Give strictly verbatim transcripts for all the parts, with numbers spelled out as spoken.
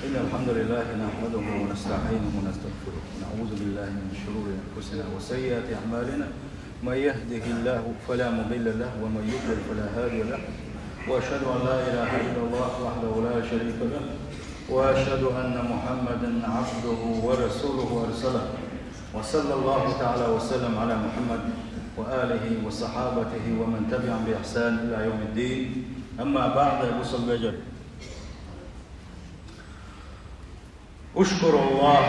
إن الحمد لله نحمده ونستعينه ونستغفره، ونعوذ بالله من شرور أنفسنا وسيئات أعمالنا. من يهده الله فلا مضل له، ومن يضلل فلا هادي له. وأشهد أن لا إله إلا الله وحده لا شريك له، وأشهد أن محمدا عبده ورسوله أرسله. وصلى الله تعالى وسلم على محمد وآله وصحابته ومن تبعهم بإحسان إلى يوم الدين. أما بعد، أبو سلمى جل. اشكروا الله.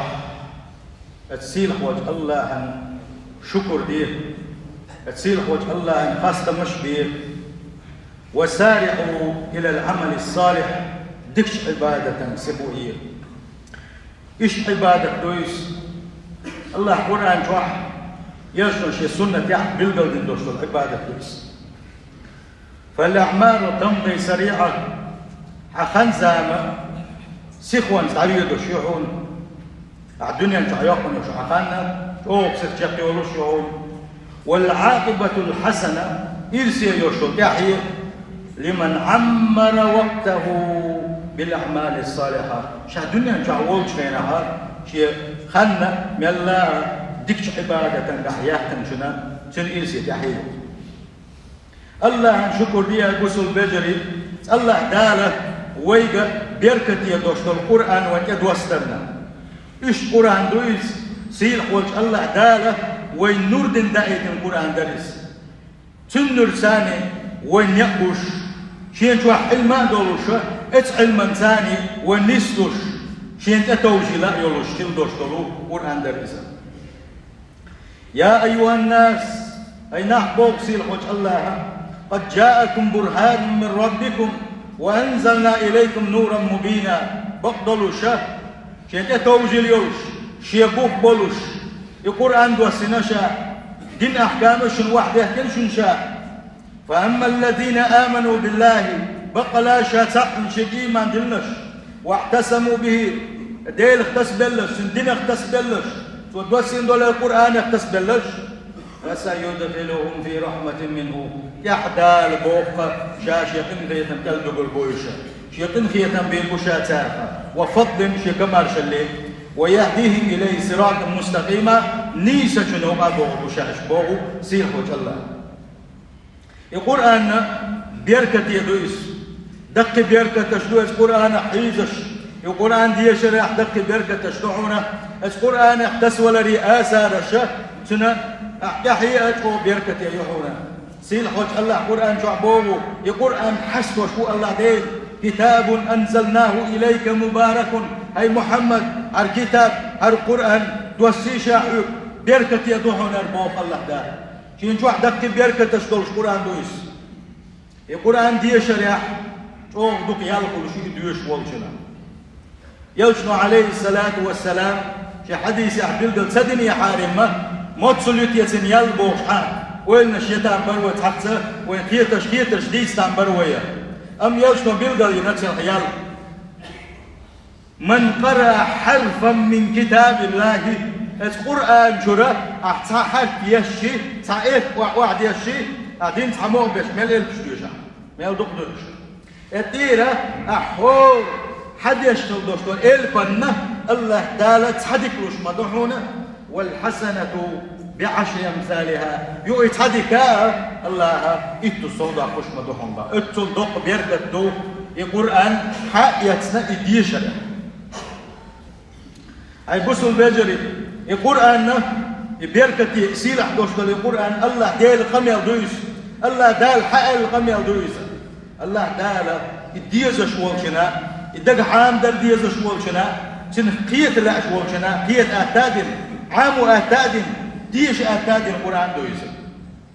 Эцу сийлахьволчу Аллахьан шукур де. Эцу сийлахьволчу Аллахьан хастамаш бе. وسارعوا إلى العمل الصالح. Дикачу Ӏибадатан сихо е. Иштта Ӏибадат ду иза. Аллахь Къуръан чохь, элчано шен суннатехь билгалдина долуш долу Ӏибадат ду иза. فالأعمار تمضي سريعة. Хьан хан-зама сихонца дӀавоьдуш ю хьуна. Ахьа дуьнен чохь йоккхуш йолуш хьан хан, чӀогӀа сиха чекхйолуш ю хьуна. والعاقبة الحسنة, ирсе йолуш йолу тӀаьхье, لمن عمر وقته بالأعمال الصالحة. Ша дуьнен чохь волчу хенахь, шен хан мелла а дикачу Ӏибадатан тӀехь яьккхинчунна, цуьнан ирсе тӀаьхье ю. Аллахьан шукур де, бусалба вежарий, Аллахь Дала вайга беркате долуш долу Къуръан вайна тӀедоссарна. Иштта Къуръан ду иза, сийлахьволчу Аллахь Дала вайна нур дина даийтина Къуръан дара иза. Цуьнан нуьрца вай некъ гуш, шен чохь Ӏилма а долуш, эцу Ӏилманца вай нислуш, шена тӀетовжийла а йолуш хила долуш долу Къуръан дара иза. يا أيها الناس, ай нах, боху сийлахьволчу Аллахьа, قد جاءكم برهان من ربكم وأنزلنا إليكم نورا مبينا. Бакъдолуш, шен тӀетовжийла йолуш, шен бух болуш, и Къуръан доссийна ша, дин ахкам а шуна охьадехкина шуна ша. فأما الذين آمنوا بالله, баккъала ша цхьаъ шега ийман диллинарш, واعتصموا به, Делах тасабелларш, цуьнан динах тасабелларш, цо доссийна долу Къуръанах тасабелларш, فسيدخلهم في رحمة منه, тӀаьхьа Дала боху ша шен къинхетам тӀе дӀадугур бу уьш. Шен къинхетам бийр бу ша царах, وفضل, шен комаьршалле, ويهديهم إليه صراطا مستقيما, нийсачу новкъа а бохур бу ша уьш, боху сийлахьволчу Аллахьа. И Къуръан беркате ду иза. Даккхий беркаташ ду иза Къуръанах хьийзаш. И Къуръан дешарехь даккхий беркаташ ду хьуна. Иза Къуръанах тасаваларан асараш, цуьнан ахь тӀаьхье а чӀогӀа беркате ю хьуна. Сийлахьволчу Аллахь Къуръан чохь боху, и Къуръан хьастош ву Аллахь Дела: كتاب أنزلناه إليك مبارك. Хьай Мухьаммад, хӀара китаб, хӀара Къуръан доссийша хьоьга, беркате ду хьуна хӀара, боху Аллахь Дала. Шен чохь даккхий беркаташ долуш Къуръан ду иза. И Къуръан дешарехь чӀогӀа дукха ял хуьлуш ю и доьшуш волчунна. Элчано, Ӏалайхиссалату вассалам, шен хьадисехь билгал ца динехьара-м, моццул ю те цуьнан ял бохуш хьан, ойланаш ян там бара вай цхьацца, вайн кхеташ, кхетарш дийца там бара вай. Амма Элчано билгал йина цуьнан ял. من قرأ حرفا من كتاب الله, эцу Къуръан чуьра ахь цхьа хьарф еш, цхьа элп охьадеш, ахь дин цхьа могӀа беш, мел элпаш доьшу ахь, мел дукха доьшу. Э, тӀера ахь хӀора хьадеш хила долуш долу элпанна Аллахь Дала цхьа дика луш ма ду хьуна, والحسنة بعشر أمثالها. Юха и цхьа дика а Аллахьа итту сов доккхуш ма ду хьуна боху. Оццул доккха беркат ду и Къуръан хьаэцна и дешарехь. Ай, бусалба вежарий, и Къуръан, и беркате, и сийлахь долуш долу и Къуръан Аллахь Делан къамел ду иза. Аллахь Дала хьааьлла къамел ду иза. Аллахь Дала и дезаш волчунна, и дагахь Ӏамадар дезаш волчунна, цуьнах кхета лаьаш волчунна кхета атта а дина, Ӏамо атта а дина, деша атта а дина Къуръан ду иза.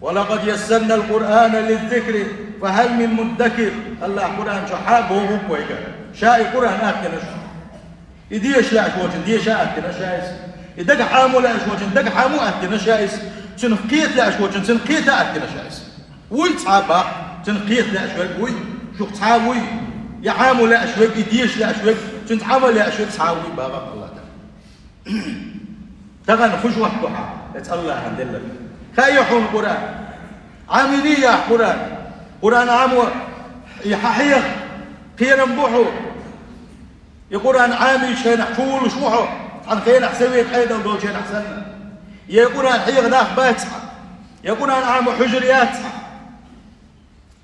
ولقد يسرنا القرآن للذكر فهل من مدكر. Аллахь Къуръан чохь хьа боху вайга: ша и Къуръан аттина шу. И деша лаьаш волчунна деша аттина ша иза. И дагахь Ӏамо лаьаш волчунна дагахь Ӏамо аттина ша иза. Цуьнах кхета лаьаш волчунна цуьнах кхета аттина ша иза. Вуй цхьа бакъ, цуьнах кхета лаьаш верг вуй, шух цхьа вуй, я Ӏамо лаьаш верг, и деша лаьаш верг, цуьнца Ӏамал лаьаш верг цхьа вуй боху Аллахь Дала. Тахана хӀун хӀотта ду хьан эцу Аллахьан делларг? Хаьий хьуна Къуръан? Ӏамийша ахь Къуръан? Къуръан Ӏамо и хьан хьеха кхерам бу хьуна? Къуръан Ӏамийча хенахь чувуллуш ву хьо, цхьана хенахь совет Ӏедал долчу хенахь санна. Я Къуръан хьеха нах бац хьан, я Къуръан Ӏамо хьуьжар яц хьан.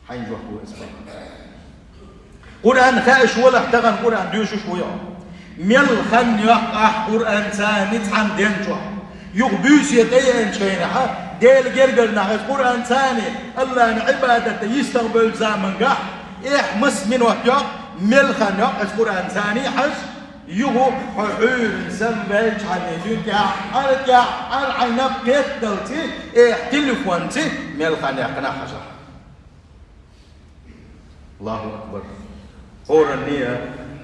Хьайн жоп ву иза бан. Къуръан хаьаш валахь, тахана Къуръан доьшуш ву хьо. Мел хан йоккху ахь Къуръан царний цхьана ден чохь? Юха буьйса тӀееанчу хенахь, Делан гергара нах иза Къуръан царний, Аллана Ӏибадатна йистагӀбевллачу замангахь, эхь масса минот йоккху, мел хан йоккху иза Къуръан царний хьажа, юха хьо хьуьйранна санна ваьлча хьан дуьнен тӀехь, ара тӀехь, ара хьайн наб кхетталций, эхь телефонций мел хан яьккхина хьажа. Аллаху акбар! ХӀоранне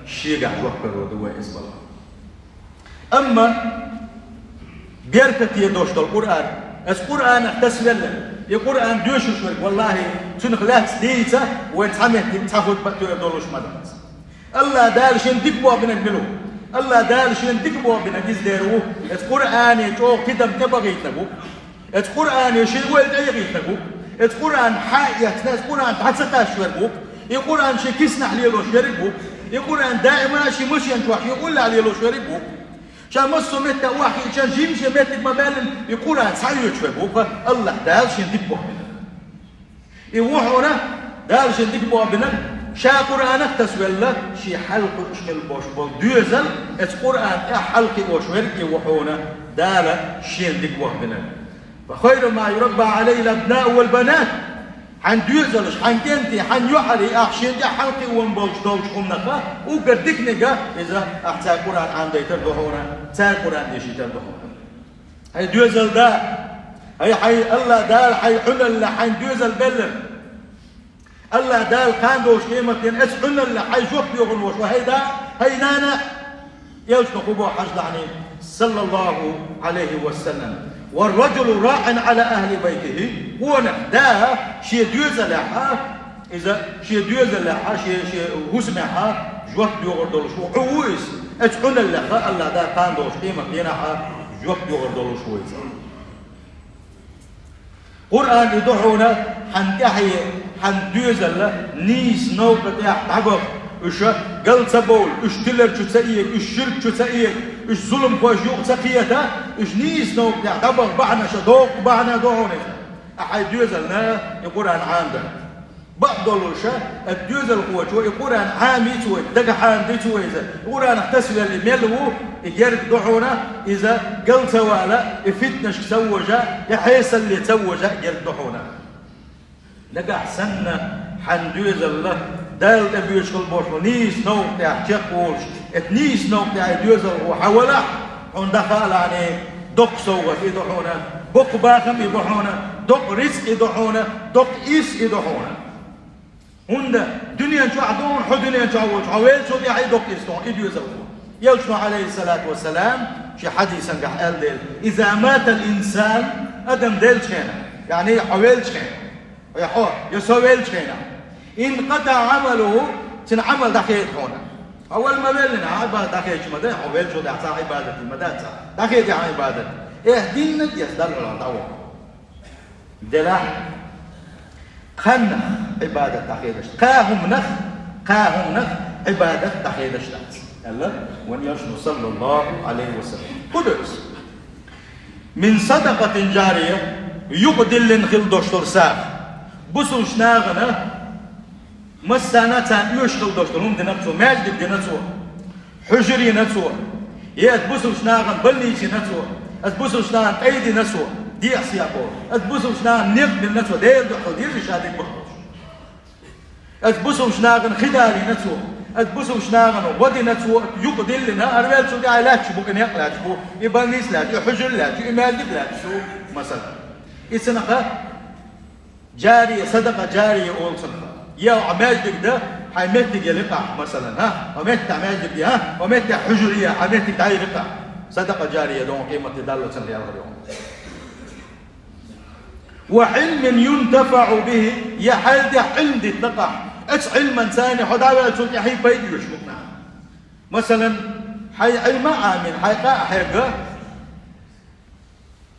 шегахь жоп карор ду вай иза бала. Амма беркате долуш долу Къуръан, аса Къуръанах тасавелла, и Къуръан доьшуш верг, валлахӀи, цунах лаьцна дийца вайн цхьа меттиг, цхьа хутба а тоьар долуш ма дац. Алла Дала шен дика бохбинарг мила ву? Алла Дала шен дика бохбинарг иза дер ву, аса Къуръане чӀогӀа тидам тӀебахийтинарг ву. Эцу Къуръане шен ойла тӀеяхийтинарг ву. Эцу Къуръан хьа а эцна, эцу Къуръан дӀа ца кхаьчча верг ву. И Къуръан шен киснахь лелош верг ву. И Къуръан даима шен машен чохь, шен уллехь лелош верг ву. Ша массо а метта охьахиъча, жимче меттиг ма баьллина, и Къуръан схьаоьцуш верг ву-кха, Аллах Дала шен дика бохбина. И ву хьуна, Дала шен дика бохбина, ша Къуръанах тасавелла, шен хьалкхуьуш хила болуш болу доьзал, эцу Къуръан тӀехь хьалкхиош верг и ву хьуна, Дала шен дика бохбина. «Ва хайру ма юрабба Ӏалайхи ал-абнаъу вал-банат». Хьайн доьзалш, хьайн кӀентий, хьайн йоӀарий ахь шен тӀехь хьалкхион болчу долчу хӀуманах уггар диканиг иза ахь цаьрга Къуръан Ӏамадайтар ду хьуна, цаьрга Къуръан дешийтар ду хьуна. ХӀай доьзал да, хӀай, хьайн Алла Дала хьайн Ӏуьналла хьайн доьзал беллар. Алла Дала кхана долчу къематдийнахь эцу Ӏуьналла хьайн жоп доьхур волуш ву, хӀай да, хӀай нана. Элчано хӀун боху хьажа лахьний, саллаллаху Ӏалайхи ва саллам: «Ва ражулу раӀин Ӏала ахли байтихи». Къонах да шен доьзалехь, иза шен доьзалехь, шен, шен хӀусамехь жоп доьхур долуш ву. Хьо ву иза. Эцу Ӏуьналлех Алла Дала кхана долчу къематдийнахь жоп доьхур долуш ву иза. Къуръан и ду хьуна, хьан тӀаьхье, хьан доьзалла нийса новкъа тӀехь дӀабаха, уьш гал ца бовла, уьш тилар чу ца эга, уьш ширк чу ца эга, уьш зуламхойш юкъа ца кхета, уьш нийса новкъа тӀехь дӀабаха бахьанаша доккха бахьана ду хьуна иза. Ахь хьайн доьзална и Къуръан Ӏамадар. Бакъдолуша, ат доьзалхочо и Къуръан Ӏамийца вай, дага хьанна дицу вай иза. Къуръанах тасавелла мел ву, и герга ду хьуна, иза гал ца вала, и фитнашка ца вожа, и хьесалле ца вожа герга ду хьуна. Нагахь санна хьан доьзалла, Дала тӀебоьшуш хила болуш ву нийса новкъа тӀехь чекхволуш, эт нийса новкъа тӀехь и доьзалхо хьан валахь, хьуна даха а лаьний, доккха совгӀат и ду хьуна, боккха бахам и бу хьуна, доккха рицкъ и ду хьуна, доккха ирс и ду хьуна. ХӀунда дуьнен чохь ду хьуна, хьо дуьнен чохь волчу хьо веллачул тӀаьхьа и доккха ирс ду хьуна, и доьзалхо. Элчано, Ӏалайхиссалату вассалам, шен хьадисангахь аьлла дела: «Иза матал инсан», адам деллачу хенахь, яъни хьо веллачу хенахь, я хьо, я со веллачу хенахь, «инкъатаӀа Ӏамалуху», цуьнан Ӏамал дӀахеда хьуна. Хьо вала ма веллина, хьан Ӏибадат дӀахедаш ма дай, хьо веллачул тӀаьхьа цхьа Ӏибадат ма дац цхьа. ДӀахеде хьан Ӏибадат. Эх, дийнна а деза, Далла дӀаваха. Делахь, кханнах Ӏибадат дӀахедаш, кхахьумнах, кхахьумнах Ӏибадат дӀахедаш дац, аьлла вайн Элчано, саллаллаху Ӏалайхи ва саллам. ХӀун ду иза? «Мин садакъатин жария», юкъа диллина хила долуш долу сагӀа. Бусулш нахана массарна а царна оьшуш хила долуш долу хӀума дина цо, маьждиг дина цо, хьуьжар йина цо, я аса бусулш нахана больница йина цо, аса бусулш нахана тӀай дина цо, дехьа сехьа боху, аса бусулш нахана некъ дина цо, Делан дуьхьа деза ша дика бахалуш. Аса бусулш нахана хи далийна цо, аса бусулш нахана гӀо дина цо, юкъа диллина, ара веллачул тӀаьхьа лаьтташ бу, и некъ лаьтташ бу, и больница лаьтташ, и хьуьжар лаьтташ, и маьждиг лаьтташ бу, масала. И цунах жария, садакъа жария олу цунах. Я хьо маьждиг дан, хьайн меттиг яли къахь, масала, хӀа? Хьо меттиг, маьждиг я, хӀа? Хьо меттиг, хьуьжар я, хьайн меттиг дӀайри къахь. Садакъа жария ду хьуна, къематде Далла цунах ялхар ю хьуна. «Ва Ӏилмин юнтафаӀу бихи», я хьайна тӀехь Ӏилма дитина къахь, оцу Ӏилманца хьо дӀавеллачул тӀаьхьа пайда оьшу бу нах. Масалан, хьайн Ӏилма а Ӏамийна, хьайн къа а хьегна,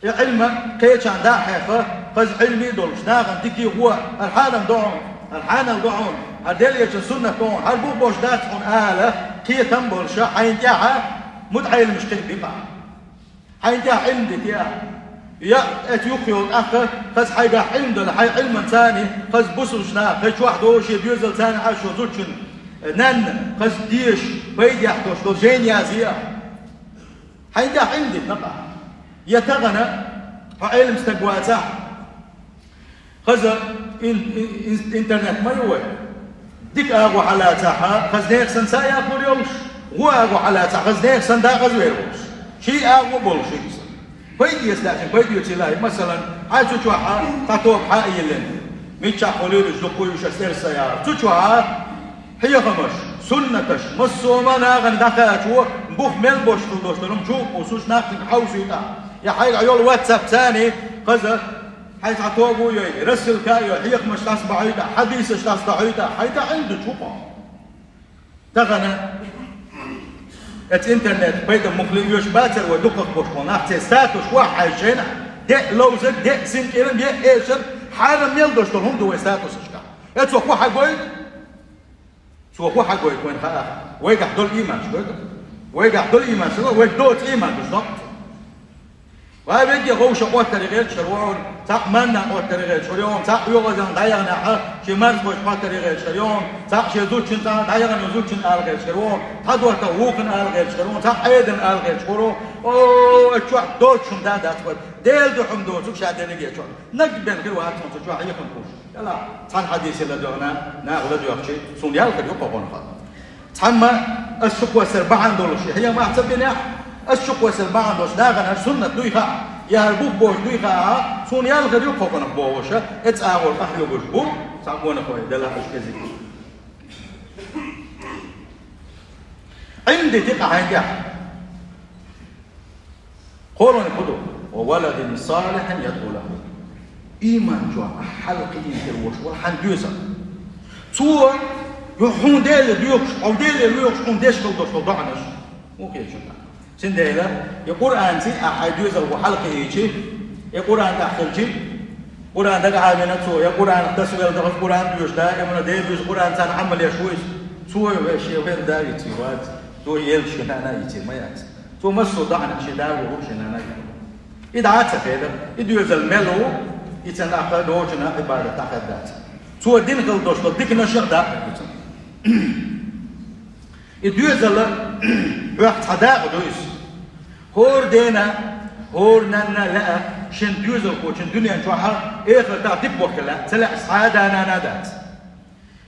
и Ӏилма кхечарна дӀа а хьеха, хаза Ӏилма а долуш, нахана дика а гӀо, хӀара хьарам ду хьуна, хӀара хьанал ду хьуна, хӀара Делан Элчан суннат ду хьуна, хӀара бух боцуш дац хьуна ала, Кхетам болуш хьайна тӀехь мутаӀеламаш кхин бикъа. Хьайна тӀехь Ӏилма дитехь, я эца юххе йолу тӀаккха хаза хьайгахь Ӏилма дала, хьайн Ӏилманца хаза бусулба нах, хаза чохь долу шен доьзалца Ӏаш йолу зудчун, э, нанна хаза дезаш, пайдехь долуш долу жайна язъе. Хьайна тӀехь Ӏилма дитина къа. Я тахана хьо Ӏелам стаг вацахь, хаза ин-, ин-, ин-, интернет ма ю вай. Дика агӀо хьалацахь, хаза нехан санна ца яккхур йолуш, вон агӀо хьалацахь, хаза нехан санна дакъазвер волуш. Ший агӀо болуш иза. Пайда эца даьхьна, пайда эца лай. Масалан, хьайн цу чохь цхьа тоба хьа а йиллина. Миччахь хуьлийла уьш, дукха уьш аса эрса яра. Цу чохь хьехамаш, суннаташ, массо а ма нахана дӀакхачо, бух мел бошхула долуш долу, чу а кхуссуш, нах цуьнга хьовсуьйтахь. Я хьайгахь йолу WhatsApp царний, хаза, хьайн цхьа тоба а йой, рассылка а йой, хьехамаш дӀасабахьуьйтахь, хьадисаш дӀасадахьуьйтахь, хьайна тӀехь Ӏилма ду чу кхо. Тахана эца интернет пайда муххале оьшуш бацара вай дукхах болуш болу нах, церан статус охьахьаьжча шайна, де а ловзар, де а синкъерам, де а эшар, хьарам мел долуш долу хӀума ду вай статусашкахь. Эцо хӀун хьагойту? Цо хӀун хьагойту вайна хаахь? Вайгахь долу ийманаш гойту. Вайгахь долу ийманаш, вайгахь доцу ийман ду шуна. Ва вегге вовшах Ӏоттаре гӀерташ хир ву хьуна, цхьаъ манна Ӏоттаре гӀерташ хир ву хьуна, цхьаъ оьгӀазалла дӀаяханехь, шен марзбойш Ӏоттаре гӀерташ хир ву хьуна, цхьаъ шен зудчун цӀа дӀаяхана зудчун ала гӀерташ хир ву хьуна, цхьа доттагӀа вукхунна ала гӀерташ хир ву хьуна, цхьаъ Ӏедална ала гӀерташ хир ву хьуна. О, ачу чохь доцу хӀума да дац вай. Дела ду хӀума доцург ша дерриге а чохь. Наггахь бен хир вац хьуна цу чохь хьехам кхуссуш. Делахь, цхьана хьадисе ладоьгӀна, наха ладоьгӀчи, суна ял хир ю кхо гӀонах. Цхьамма ас шу кхоссар бахьана долуш, хьехам ахь ца бинехь, ас шу кхоссар бахьана долуш нахана суннат дуй хаьа, я хӀара бух боцуш дуй хаьа, суна ял хир ю кхо гӀонах бохуша, эца агӀор къахьоьгуш бу, цхьа гӀонах вай, делахь уьш кӀезиг. Ӏилма дити къа хьайна тӀехь. КхоалгӀаниг хӀун ду? «Ва валадин салихьин ядӀу лаху». Ийман чохь ахь хьалакхиийна хир волуш вара хьан доьзал. Цо, ю хьуна Деле доьхуш, хьо Деле лоьхуш хьуна деш хила долуш долу доӀанаш. ХӀун хета шуна? Цундела, и Къуръанций ахь хьайн доьзалхо хьалакхиийчи, и Къуръан тӀехь хилчи, Къуръан дага Ӏамийна цо, я Къуръанах тасавелла ду, хаза Къуръан доьшу, даимана Дела дуьйцу Къуръанца Ӏамал еш ву иза. Цо вай шен вен да йиций вац, цо елча шен нана йиций ма яц. Цо массо а доӀанах шен да ву, шен нана ву. И дӀа а ца хедара, и доьзал мел ву, и цан ахка дочунах Ӏибадат дӀахаьддац. Цо дина хила долуш долу диканаш а дакъа ду цунна. И доьзал хьох цхьа дакъа ду иза. ХӀора дена, хӀора нанна лаьа шен доьзалхочун дуьнен чохь а, эхартахь дика бохка лаьа, ца лаьа цхьа а да-нана дац.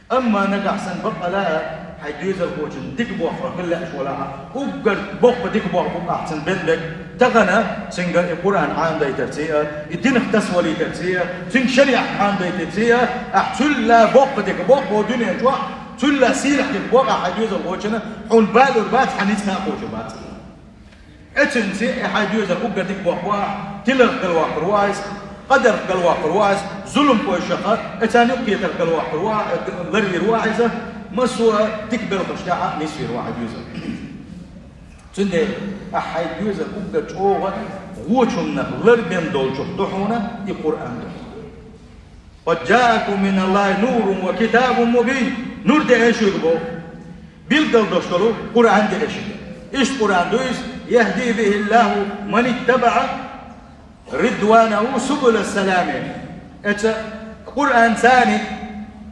Амма нагахь санна бакъ а лаьа, хьайн доьзалхочун дика бохка хила лаьаш валахь, уггар боккха дика бохка бу ахь цунна бен берг, тахана цуьнга и Къуръан Ӏамадайтарций а, и динах тасавалийтарций а, цуьнга шариӀат Ӏамадайтарций а, ахь цуьлла боккха дика бохка бо дуьнен чохь, цуьлла сийлахь дика бохка ахь хьайн доьзалхочунна, хьуна балур бац, хьан ницкъ а кхочур бац. Эцинца и хьайн доьзал уггар дика бохка ву ахь, тиларх галваккхур ву ахь иза, къадарх галваккхур ву ахь иза, зуламхойшаха, эцарна юккъетарх галваккхур ву ахь, ларвийр ву ахь иза, массо а дика белхаш тӀехь а нисвийр ву ахь хьайн доьзал. Цундела ахь хьайн доьзал уггар чӀогӀа гӀочуннах ларбен долчух ду хьуна и Къуръан ду. «Къад жаакум миналлахи нурун ва китабун мубин». Нур деана шуьга боху. Билггал долуш долу Къуръан деана шуьга. Иштта Къуръан ду иза: «Яхди бихиллаху ман иттабаъа ридванаху субулас салами». Эца Къуръанца,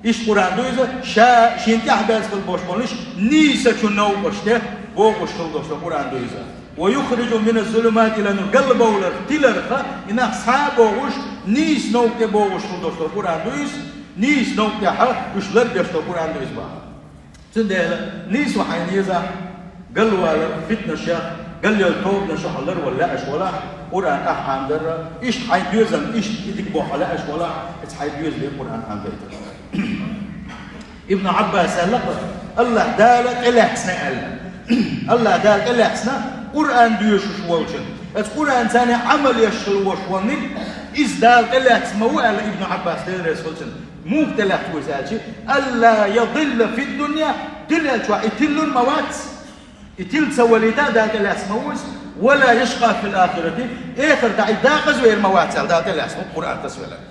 иштта Къуръан ду иза, ша шена тӀаьхьабаьзза хила болуш болу нийсачу новкъашна тӀе богӀуш хила долуш долу Къуръан ду иза. «Ва юхрижухум миназ-зулумати илан-нур», галбовларх, тиларх, и нах схьа а богӀуш, нийса новкъа тӀе богӀуш хила долуш долу Къуръан ду иза, нийса новкъа тӀехь уьш ларбеш долу Къуръан ду иза боху. Цундела нийсо хьайна езахь, галваларх, фитнашех, галъяла тобанашех ларвала лаьаш валахь, Къуръан ахь Ӏамадарра, иштта хьайн доьзална иштта и дика бохка лаьаш валахь, эца хьайн доьзале Къуръан Ӏамадайтар. Ибн Ӏаббаса аьлла-кх, Аллахь Дала тӀелаьцна аьлла. Аллахь Дала тӀелаьцна Къуръан доьшуш волчун. Эцу Къуръанца Ӏамал еш хила волуш волниг, иза Дала тӀелаьцна ма ву аьлла Ибн Ӏаббас, Дела реза хуьлда цунна. Муха тӀелаьцна ву иза аьлчи, «Алла ядилла фид-дунья», дуьнен чохь и тиллур ма вац. И тилла ца валийта Дала тӀелаьцна ма ву иза. «Ва ла яшкъа фил-ахирати», эхартахь и декъаза вер ма вац аьлла Дала тӀелаьцна ву Къуръан тасавелларг.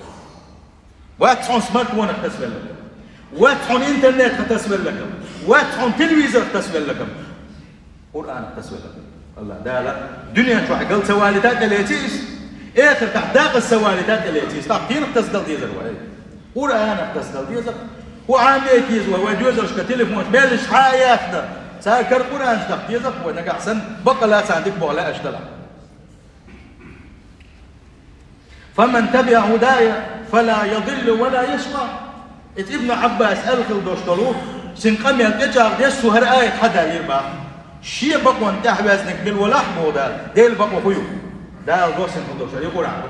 Вац хьуна смартфонах тасавелларг. Вац хьуна интернетах тасавелларг. Вац хьуна телевизорах тасавелларг. Къуръанах тасавелла. АллахӀ Дала дуьнен чохь гал ца валийта тӀелеца иза, эхартахь дакъаза ца валийта тӀелеца иза. ТӀаккха кхинах тасадала дезар вай? Къуръанах тасадала дезар. ХӀун Ӏамийта еза вай, вай доьзалшка телефонаш меллаша хьа а яхна, цара кара Къуръанаш даха дезар вай, нагахь санна бакъалла царна дика болх лаьаш далахь. «فمن تبع هداي فلا يضل ولا يشقى». Иза Ибн Ӏаббаса аьлла хила долуш долу, цуьнан къамел тӀечӀагӀдеш цо хӀара аят хьадаьллера боху. Шен бакъонна тӀаьхьаваьзнарг мила валахь, боху Дала, Делан бакъо хӀун ю? Дала доссина хила долуш, и Къуръан ду.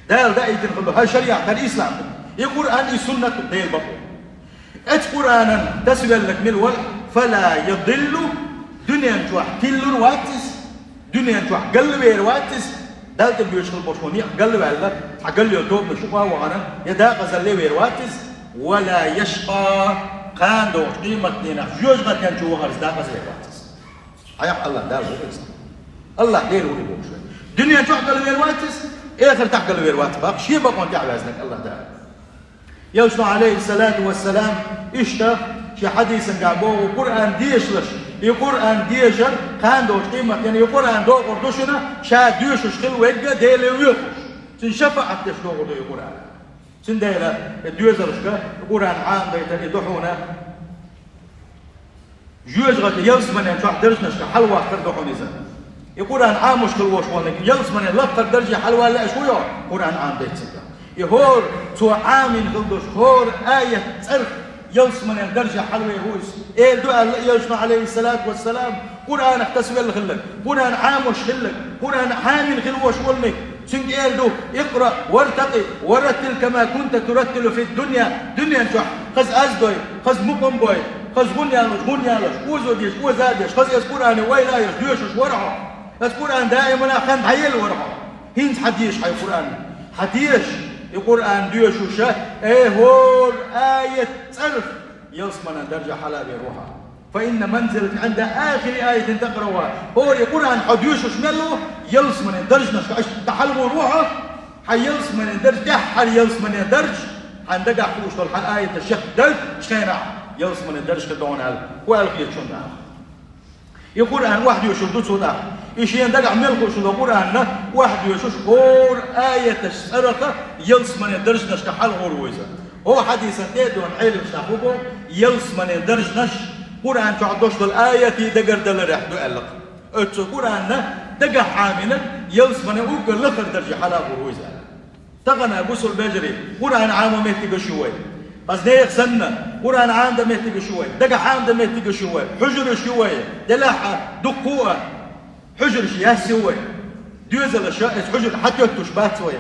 Дала даийтина хила долу хӀара шариӀат, хӀара ислам ду. И Къуръан, и суннат ду Делан бакъо. Оцу Къуръанан тасавелларг мила валахь, «فلا يضل», дуьнен чохь тиллур вац иза, дуьнен чохь галвер вац иза, Далла тӀе боьдуш хила болуш болу некъ галваьлла, цхьа галъйолу тобанаш юкъа а вахана, я дакъазалле вер вац иза, «ولا يشقى», кхана догӀучу къематдийнахь жоьжахатин чу вахарца дакъаза вер вац иза. Хьаяккха АллахӀ Дала ву иза. АллахӀ Дела ву и бохуш вай. Дуьнен чохь галвер вац иза, эхартахь галвер вац боху, шен бакъонна тӀаьхьаваьзнарг АллахӀ Дала. Элчано, Ӏалайхиссалату вассалам, иштта шен хьадисангахь боху, Къуръан дешалаш, и Къуръан дешар, кхана долчу къематдийнахь и Къуръан докъур ду шуна, ша доьшуш хила верг а, Деле воьхуш. Цуьнан шафаӀат деш докъур ду и Къуръан. Цундела и доьзалшка Къуръан Ӏамадайтар и ду хьуна. Жоьжахати ялсаманин чохь даржашка хьалаваккхар ду хьуна иза. И Къуръан Ӏамош хила волуш волниг ялсаманин лакхара дарже хьалавала лаьаш ву йо, Къуръан Ӏамадайта цигахь. И хӀора цо Ӏамийна хила долуш, хӀора аят цӀарах ялсаманин дарже хьалавер ву иза. Эр ду аьлла Элчано, Ӏалайхиссалату вассалам, Къуръанах тасавелла хилларг, Къуръан Ӏамош хилларг, Къуръан Ӏамийна хила волуш волниг. Цуьнга эр ду: «اقرأ وارتق ورتل كما كنت ترتل في الدنيا». Дуьнен чохь хаза аз дой, хаза мукъам бой, хаза гӀун ялош, гӀун ялош, озо деш, оза деш, хаза эс Къуръане вайла еш доьшуш вара хьо. Эс Къуръан даимана хан дӀаелла вара хьо. ХӀинца хьан деша хьайн Къуръан? Хьан деша и Къуръан доьшуша, э, хӀора аят цӀарах ялсаманан даржа хьала а вер ву хьо. «فإن منزلتك عند آخر آية تقرأها». ХӀора и Къуръан хьо доьшуш мел ву, ялсаманин даржанашка аша дӀахьалхур ву хьо, хьан ялсаманин дарж, тӀаьххьара ялсаманин дарж, хьан дагахь хууш долу хьан аяташ чекхдалчу хенахь, ялсаманин дарж хир ду хьуна аьлла, хӀун аьлла хета шуна аьлла. И Къуръан охьадоьшур ду цо тӀаккха. И шена дагахь мел хууш долу Къуръанна охьадоьшуш, хӀора аяташ цӀарах ялсаманин даржанашка хьалхур ву иза. ХӀокху хьадисан тӀе а дуьйна Ӏеламнаха хӀун боху, ялсаманин даржанаш Къуръан чохь долуш долу аятийн дагардаларехь ду аьлла-кх. Оцу Къуръанна дагахь Ӏамийнарг ялсаманин уггар лахара дарже хьалхур ву иза аьлла. Тахана, бусалба вежарий, Къуръан Ӏамо меттигаш ю вай. Хаза нехан санна, Къуръан Ӏамадан меттигаш ю вай. Дагахь Ӏамадан меттигаш ю вай. Хьуьжараш ю вай. Делахь а, дуккха а хьуьжараш яц ю вай. Доьзалаша эс хьуьжар хьатоьттуш бац вай.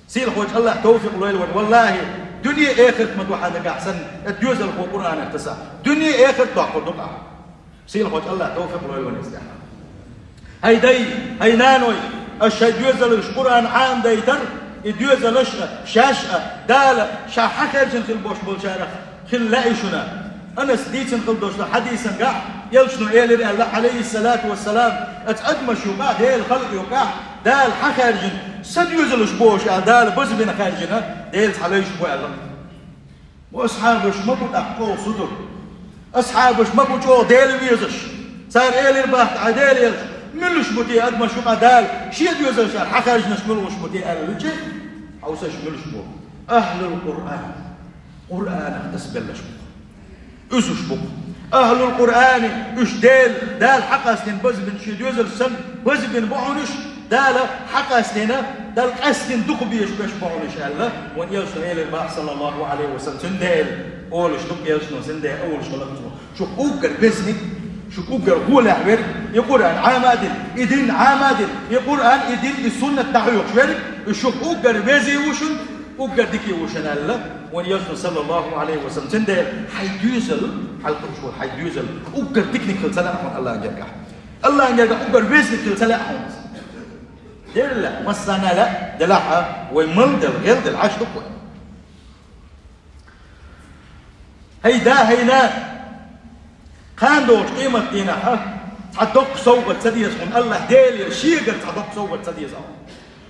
Сийлахьчу АллахӀа товфикъ лойла вайна. Валлахьи, дуьне а, эхарт ма ду хьан нагахь санна, и доьзалхо Къуръанах таса. Дуьне а, эхарт а доккхур ду-кх ахь. Сийлахьчу АллахӀа товфикъ лойла вайна иза тӀехь. ХӀай дай, хӀай наной, аша шайн доьзалш Къуръан Ӏамадайтар, и доьзалаш а, шаьш а, Дала ша хьахаьржина хила болуш болчарах хила лаьий шуна. Анаса дийцина хила долчу хьадисангахь, Элчано элира аьлла, Ӏалайхиссалату вассалам, оцу адамаш юкъахь, Делан халкъ юкъахь, Дала хьахаьржина, сан доьзалш бохуш аьлла, Дала базбина хаьржина, Делаца хьалайш бу аьлла. Асхьабаш ма бу тӀаккха чӀогӀа сутара. Асхьабаш ма бу чӀогӀа Дела везаш. Цара элира боху, хьай Делан элча, муьлш бу те адамаш юкъахь Дала шен доьзалш аьлла хьахаьржинарш, муьлш бу те аьлла вича, хьовсаш, муьлш бу? Ахьлул Къуръан. Къуръанах тасабелларш бу-кх. Уьш бу-кх. Ахьлул Къуръани, уьш Дела, Дала хьакъастийна базбина шен доьзалш санна, базбина бу хьуна уьш, Дала хьакъастийна, Далла къаьстина дукха безаш берш бу хьуна уьш аьлла, вайн Элчано элира боху, саллаллаху Ӏалайхи ва саллам. Цундела олуш ду-кх Элчано, цундела олуш хилла-кх цо. Шух уггар везаниг, шух уггар гӀолехь верг, и Къуръан Ӏама а дина, и дин Ӏама а дина, и Къуръан, и дин, и суннат дӀахьоьхуш верг, и шух уггар везий ву шуна, уггар дикий ву шуна аьлла, вайн Элчано, саллаллаху Ӏалайхи ва саллам. Цундела хьайн доьзал, хьалкхуьуш волу хьайн доьзал уггар диканиг хила ца лаьа хьуна АллахӀан гергахь. АллахӀан гергахь уггар везаниг хила ца лаьа хьуна. Делла, массарна а лаьа, делахь а, вай мел дела, гӀел дела, Ӏаш ду-кх вай. ХӀай да, хӀай нана, кхана догӀучу къематдийнахь цхьа доккха совгӀат ца деза хьуна АллахӀ Делера, шегара цхьа доккха совгӀат ца деза хьуна.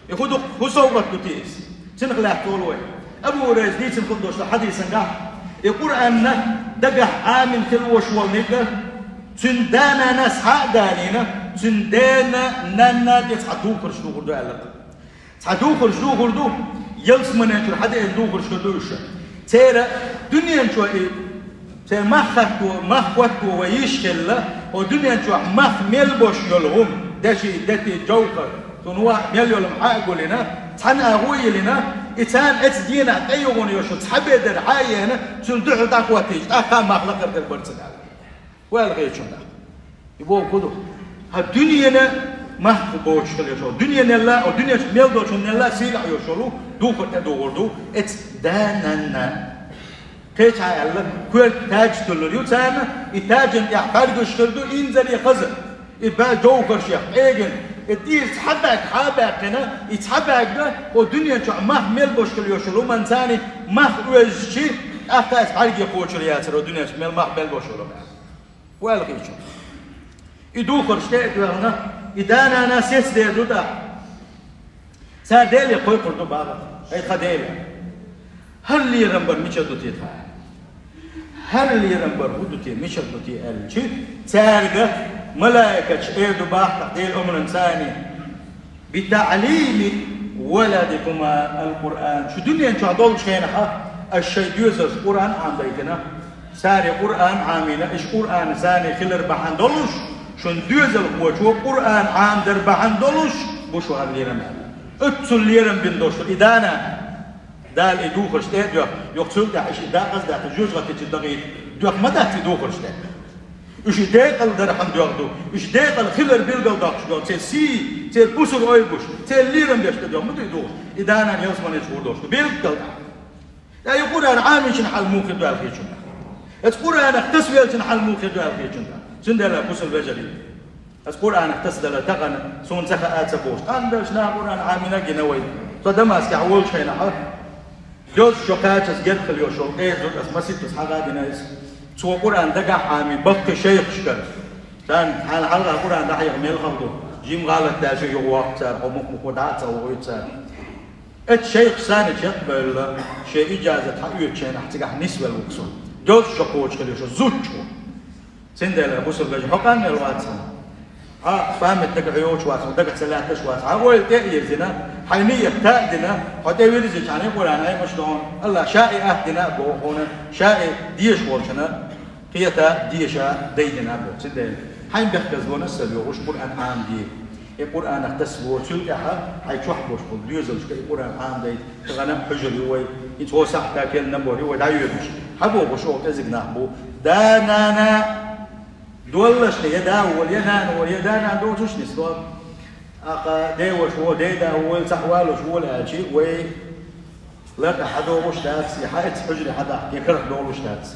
И хӀун ду-кх, хӀун совгӀат ду те иза? Цунах лаьтта волу вай. Абу Хурайрас дийцина хила долчу хьадисангахь, и Къуръанна дагахь Ӏамийна хила волуш волу ниг а, Цуьнан да-нанас хьа а далийна, цуьнан дена, нанна тӀе цхьа духарш духур ду аьлла. Цхьа духарш духур ду, ялсамане чуьра хьадеана духарш хир ду уьш. Церан дуьнен чу и, церан мах хатто, мах хӀотто вай йиш хилла, хӀо дуьнен чохь мах мел бош йолу хӀума, деши, дети, жовхар, цунна ваха мел йолу хьа а гулина, цхьана агӀо а йиллина, и царна эцу дийнахь тӀейогӀун йолуш цхьа бедар хьа а еана, цуьнан дуьхьал дӀахӀоттийча, тӀаккха а мах лакхара дерг бара ца даьлла. Ваьлла хи чунна. И боху хӀун ду? Хьан дуьненан мах боцуш хила йолуш волу, дуьненелла, о, дуьненчу мел долчунелла сийлахь йолуш волу духар тӀедухур ду эцу да-нанна. Кхечахьа аьлла, коьрта таж туьллур ю царна, и тажан тӀехь бӀаьргаш хир ду инзаре хаза. И баьл жовхаршех къегина, и дийца хьа баьгга, хьа баьккхина, и цхьа баьгга, о, дуьнен чохь мах мел бош хила йолуш волу, хӀуманца царна мах оьзчи, тӀаккха аса бӀаьрге кхочур яцара, о, дуьнен чохь мел мах мел бош йолу. Ваьлла хи чу. И духарш тӀе а тоьхна, и да-нана сецдер ду тӀаккха. Цара Деле кхойкхур ду бахара. Ай тхан Дела. ХӀара лерам бар мичара ду те тхан? ХӀара лерам бар хӀун ду те, мичара ду те аьлча, цаьрга малайкаша эр ду бахара Делан омранца царна. «БитаӀлими валадикума ал-Къуръан». Шу дуьнен чохь долчу хенахь аш шайн доьзалшка Къуръан Ӏамадайтина. Цара Къуръан Ӏамийна, иш Къуръан царна хилар бахьана долуш, шун доьзалхочо Къуръан Ӏамадар бахьана долуш бу шу хӀара лерам аьлла. Оццул лерам бина долуш ду и да-нана. Дала и духарш тӀе а доьху, юха цул тӀаьхьа иш и дакъаза даьхна, жоьжахати чу дагӀийта, доьху ма дац и духарш тӀе. Уьш и декъала дархьама доьху ду, уьш декъала хилар билгал доккхуш доьху, церан сий, церан бусург ойбуш, церан лерам беш тӀе доьху ма ду и духарш. И да-нана ялсамане чу гӀур долуш ду, билггал тӀе. Ткъа и Къуръан Ӏамийчун хьал муха хир ду аьлла хи чунна? Эцу Къуръанах тасавеллачун хьал муха хир ду аьлла хи чунна? Цундела бусург вежарий. Ас Къуръанах тасадала тахана, суна ца хаа ца бохуш. Тхьамдалчу наха Къуръан Ӏамийна а гина вай. Со Дамаскехь волчу хенахь, доза шо кхачаза герга хила йолуш волу къеза зуда ас маситтаза хьагӀ а дина иза. Цо Къуръан дагахь Ӏамий баккхий шайхашкара. Царна хьалха Къуръан дӀахьеха мел хала ду. Жима гӀалат даьлча юха воккху цара, хьо мух-мухо дӀа а ца вохуьйту цара. Эцу шайхаш санна чекхбевлла, шен ижазат хьаоьцучу хенахь цигахь нисвелла ву-кх со. Доза шо кхочуш хила йолуш, зудчо. Цундела бусург вежа, хьо къанвелла вац хьуна. Хьан памятник хьо йоцуш вац хьуна, дагахь ца лаьтташ вац. Хьан ойла тӀе а йирзина, хьайн ният та а дина, хьо тӀевирзичхьана Къуръан Ӏемаш ду хьуна. Аллах ша и атта дина а боху хьуна, ша и деша волчунна кхета а, деша а дайдина а боху. Цундела хьайн бехказлонаш а ца лоьхуш Къуръан Ӏамаде. И Къуръанах тасавора, цул тӀаьхьа хьайн чохь болуш болу доьзалшка и Къуръан Ӏамадайта. Тахана а хьуьжар ю вай, и цхьа сахьта кел набор ю вай дӀайоьдуш. Хьан бохуш оха кӀезиг нах бу? Да-нана, доллашна я да вола, я нана вола, я да-нана доцуш нисло. Акха деваш во, дей да вола, цхьаъ валуш вола аьлчи, вай лата хьадогӀуш дац, я хьа эцу хьуьжаре хьадахка, я карах долуш дац.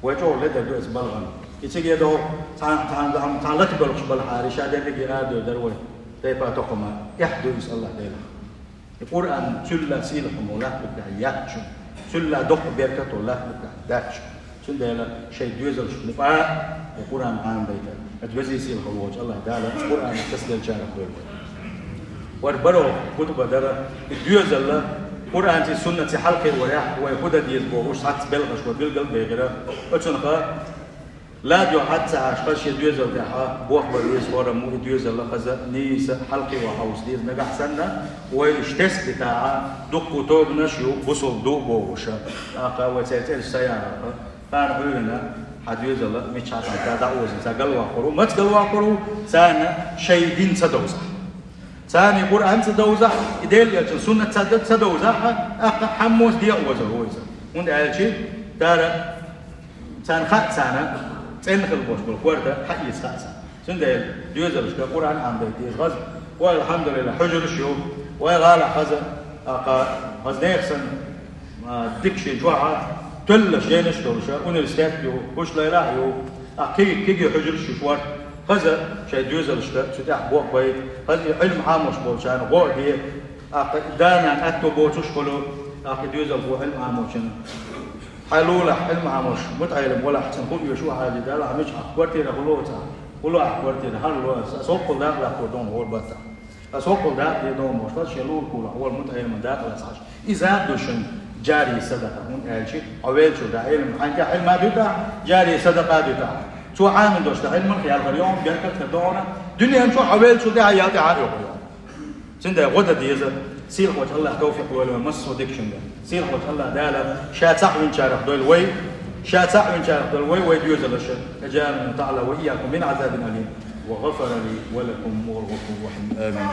Вай чӀогӀа ледар ду эцу балхана. И циге догӀу цхьана, цхьана, цхьана лата белхаш балхьара, ша дерриге арадевр дара вай. Тайпа токхама, эхь ду иза Аллах Делах. И Къуръан цуьлла сийлахь хӀума латтуьйтахь яц шу, цуьлла доккха беркат латтуьйтахь дац шу. Цундела шайн доьзалшка мукъа а и Къуръан Ӏамадайта, аса везий сийлахь волчу Аллах Дала Къуръан тасделчарах дойла. ВархӀ баро хутба дара, и доьзалла Къуръанций суннатций хьалакхиъ варехь, вай хӀун дан деза бохуш, цхьацца белхаш вай билгал а бехира. Оцунха ЛадоьгӀна хьаца Ӏаш, хаза шен доьзал тӀехь бохбар веза хӀораммо и доьзалла хаза нийса хьалкхио хьовса деза нагахь санна, вай уьш тесна дитахь, дуккха тобанаш ю, бусалба ду а бохуша. ТӀаккха вай церан цӀераш ца яхарха, кхана хьуьйранна хьан доьзалла миччахьа ца дӀаоза, ца галваккхур ву, маца галваккхур ву, царна шайн дин ца довзахь. Царна и Къуръан ца довзахь, и Делан элчан суннат ца, ца довзахь, тӀаккха хьаммос декъа оза ву иза. ХӀунда аьлча, дара Царна хаьа, царна цӀена хила болуш болу корта хьаэца хаьа царна. Цундела доьзалшка Къуръан Ӏамадайта деза хаза. Вай, алхьамдулиллахӀ, хьуьжараш ю, вай гӀалахь хаза, акха, хаза нехан санна, а, дика шен чохь а, тоьллаш жайнаш а долуша, университет а ю, хӀуш лайлахь а ю, а, кхи-, кхиге хьуьжараш ю шорта. Хаза шайн доьзалшка цу тӀехь бохбайта, хаза и Ӏилма Ӏамош болчарна гӀо а де, акха, да-нана аьтто боцуш а хуьлу, акха, и доьзалхо Ӏилма Ӏамочун. Хьайн лулахь, Ӏилма Ӏамош, мутаӀелим валахь, цунна хӀун оьшу хьажий далахь, мичахь квартира хӀун лоцахь, хӀун лохь квартира, хӀара лоцахь, аса хӀоккхул дакъа лакхо догӀу хӀора баттахь. Аса хӀоккхул дакъа де догӀу мош, аса шен лулахь, хӀора мутаӀелиман дакъа лацахьаш. Иза а ду шуна жарий садакъа, хӀунда аьлча, хьо веллачуьра Ӏилма, хьайна тӀехь Ӏилма а дуьтахь, жарий садакъа а дуьтахь. Цо Ӏамал долаш да Ӏилманах ял хир йоах, беркат хир да хьона, дуьнен чу хьо веллачул тӀехьа ял тӀехьа а йохур йоах. Цундела гӀо дан деза, сийлахьволча АллахӀа товфикъ лойла вай массо а дикачунга. Сийлахьволча АллахӀа Дала Ша цхьаъ винчарех дойла вай, Ша цхьаъ винчарех дойла вай, вай доьзалаш. أجارني الله تعالى وإياكم من عذاب أليم وغفر لي ولكم وهو الغفور الرحيم. آمين.